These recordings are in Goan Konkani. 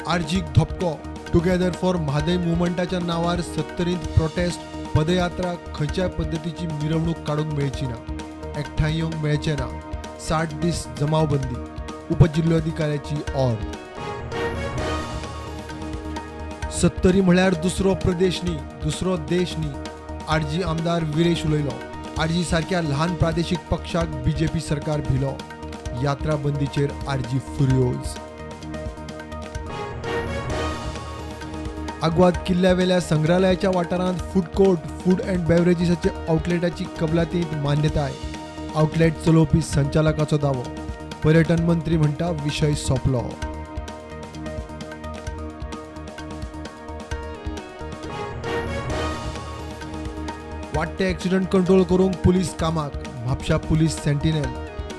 आरजीक धपको. टुगेदर फॉर म्हादय मुवमेंटाच्या नांवार सत्तरींत प्रोटेस्ट, पदयात्रा, खंयच्याय पद्दतीची मिरवणूक काडूंक मेळची ना, एकठांय येवंक मेळचें ना. 60 दीस जमावबंदी, उपजिल्होधिकाऱ्याची ऑर्द. सत्तरी म्हळ्यार दुसरो प्रदेश न्ही, दुसरो देश न्ही, आरजी आमदार विरेश उलयलो. आरजी सारक्या ल्हान प्रादेशीक पक्षाक बीजेपी सरकार भिलो. यात्रा बंदीचेर आरजी फुर्योज. आग्वाद किल्ल्यावेल्या संग्रहालयाच्या वाठारांत फूड कोर्ट, फूड अँड बेवरेजीसाचे आउटलेटाची कबलातींत मान्यताय. आउटलेट चलोवपी संचालकाचो दावो. पर्यटन मंत्री म्हणटा विशय सोंपलो. वाडटे एक्सिडंट कंट्रोल करूंक पुलीस कामाक. म्हापशा पुलीस सेंटिनेल.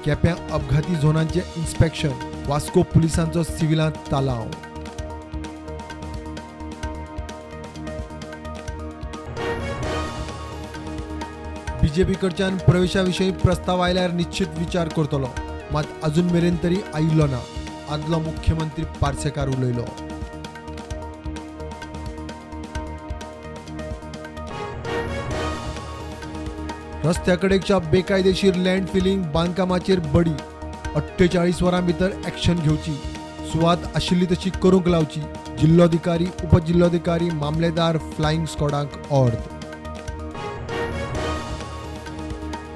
केप्यां अपघाती झोनांचें इन्स्पेक्शन. वास्को पुलिसांचो सिव्हिलांत तालांव. बीजेपी कडच्यान प्रवेशा विशीं प्रस्ताव आयल्यार निश्चित विचार करतलो, मात अजून मेरेन तरी आयिल्लो ना, आदलो मुख्यमंत्री पार्सेकार उलयलो. रस्त्याकडेच्या बेकायदेशीर लँड फिलिंग बांदकामाचेर बडी. 48 वरां भितर एक्शन घेवची, सुवात आशिल्ली तशी करूंक लावची. जिल्लोधिकारी, उपजिल्लोधिकारी, मामलेदार, फ्लायिंग स्क्वॉडांक ऑर्द.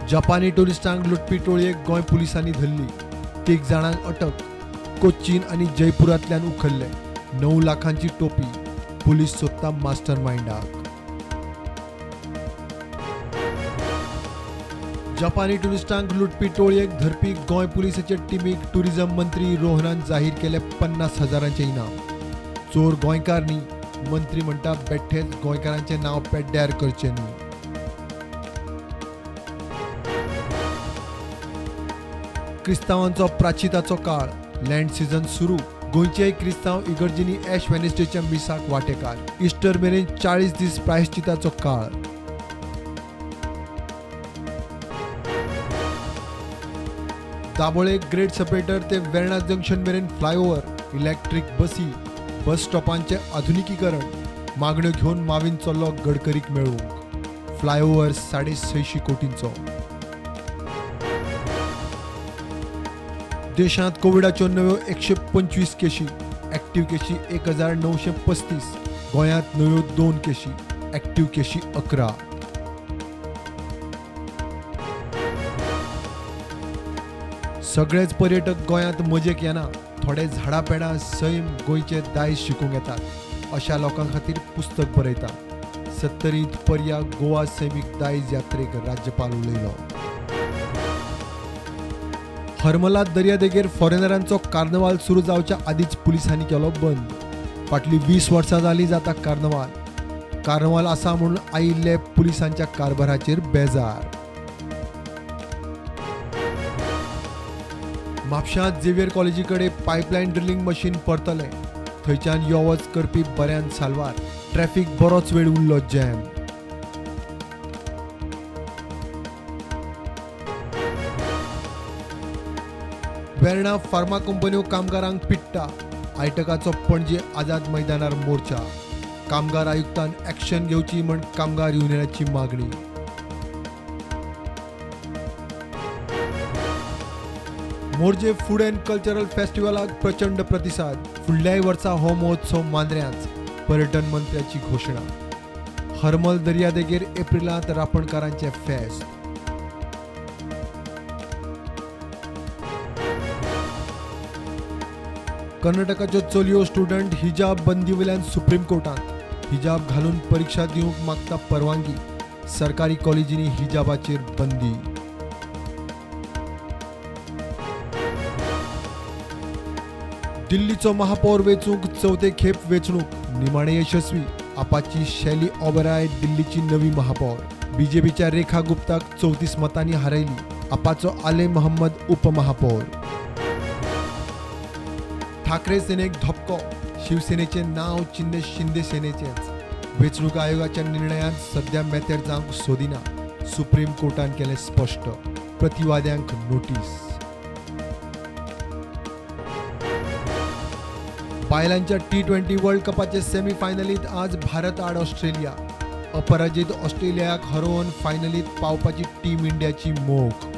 जपानी टुरिस्टांक लुटपी टोळयेक गोंय पुलिसांनी धरली. 3 जाणांक अटक. कोच्चीन आनी जयपुरांतल्यान उखल्ले. 9 लाखांची टोपी. पुलीस सोदता मास्टर मायंडाक. जपानी टुरिस्टांक लुटपी टोळयेक धरपी गोंय पुलिसाचे टिमीक टुरिझम मंत्री रोहनान जाहीर केले 50,000 इनाम. चोर गोंयकार न्ही, मंत्री म्हणटा बेठेच गोंयकारांचें नांव पेड्ड्यार करचें न्ही. क्रिस्तांवांचो प्राचिताचो काळ, लँड सीझन सुरू. गोंयचेय क्रिस्तांव इगर्जींनी एश वेनेस्डेच्या मिसाक वांटेकार. इस्टर मेरेन 40 दीस प्रायश्चिताचो काळ. दाबोळे ग्रेड सेपरेटर ते वेर्णा जंक्शन मेरेन फ्लायओव्हर, इलेक्ट्रीक बसी, बस स्टॉपांचें आधुनिकीकरण. मागण्यो घेवन मावीन चल्लो गडकरीक मेळूंक. फ्लायओव्हर 650 कोटींचो. देशांत कोविडाच्यो नव्यो 125 केशी, ऍक्टिव्ह केशी 1935. गोंयांत नव्यो 2 केशी, ऍक्टिव्ह केशी 11. सगळेच पर्यटक गोंयांत मजेक येना, थोडे झाडां पेडां सैम गोंयचे दायज शिकूंक येतात. अशा लोकां खातीर पुस्तक बरयता. सत्तरींत पर्या गोवा सैमीक दायज यात्रेक राज्यपाल उलयलो. हरमला दर्यादेगेर फॉरेनरांचो कार्नवाल सुरू जावच्या आदींच पुलिसांनी केलो बंद. फाटलीं 20 वर्सां जालीं जाता कार्नवाल. कार्नवाल आसा म्हणून आयिल्ले पुलिसांच्या कारभाराचेर बेजार. म्हापशांत झेवियर कॉलेजी कडेन पायपलायन ड्रिलिंग मशीन परतलें. थंयच्यान यो वच करपी बऱ्यान साल्वार. ट्रॅफिक बरोच वेळ उरलो जॅम. वेर्णा फार्मा कंपन्यो कामगारांक पिट्टा. आयटकाचो पणजे आझाद मैदानार मोर्चा. कामगार आयुक्तान ऍक्शन घेवची म्हण कामगार युनियनाची मागणी. मोरजे फूड अँड कल्चरल फेस्टिवलाक प्रचंड प्रतिसाद. फुडल्याय वर्सा हो महोत्सव मांद्र्यांच, पर्यटन मंत्र्याची घोशणा. हरमल दर्यादेगेर एप्रिलांत रापणकारांचें फेस्त. कर्नाटकाच्यो चलयो स्टुडंट हिजाब बंदी वयल्यान सुप्रीम कोर्टांत. हिजाब घालून परिक्षा दिवंक मागता परवानगी. सरकारी कॉलेजींनी हिजाबाचेर बंदी. दिल्लीचो महापौर वेंचूंक चवथे खेप वेंचणूक निमाणे यशस्वी. आपाची शैली ओबराय दिल्लीची नवी महापौर. बीजेपीच्या रेखा गुप्ताक 34 मतांनी हारयली. आपाचो आले मोहम्मद उपमहापौर. ठाकरे सेनेक धपको. शिवसेनेचे नाव चिन्ह शिंदे सेनेचेच. वेंचणूक आयोगाच्या निर्णयान सध्या मेतेर जावंक सोदिना. सुप्रीम कोर्टान केलें स्पश्ट. प्रतिवाद्यांक नोटीस. बायलांच्या T20 world कपाचे सेमीफायनलीत आज भारत आड ऑस्ट्रेलिया. अपराजित ऑस्ट्रेलियाक हरोवन फायनलीत पावपाची टीम इंडियाची मोख.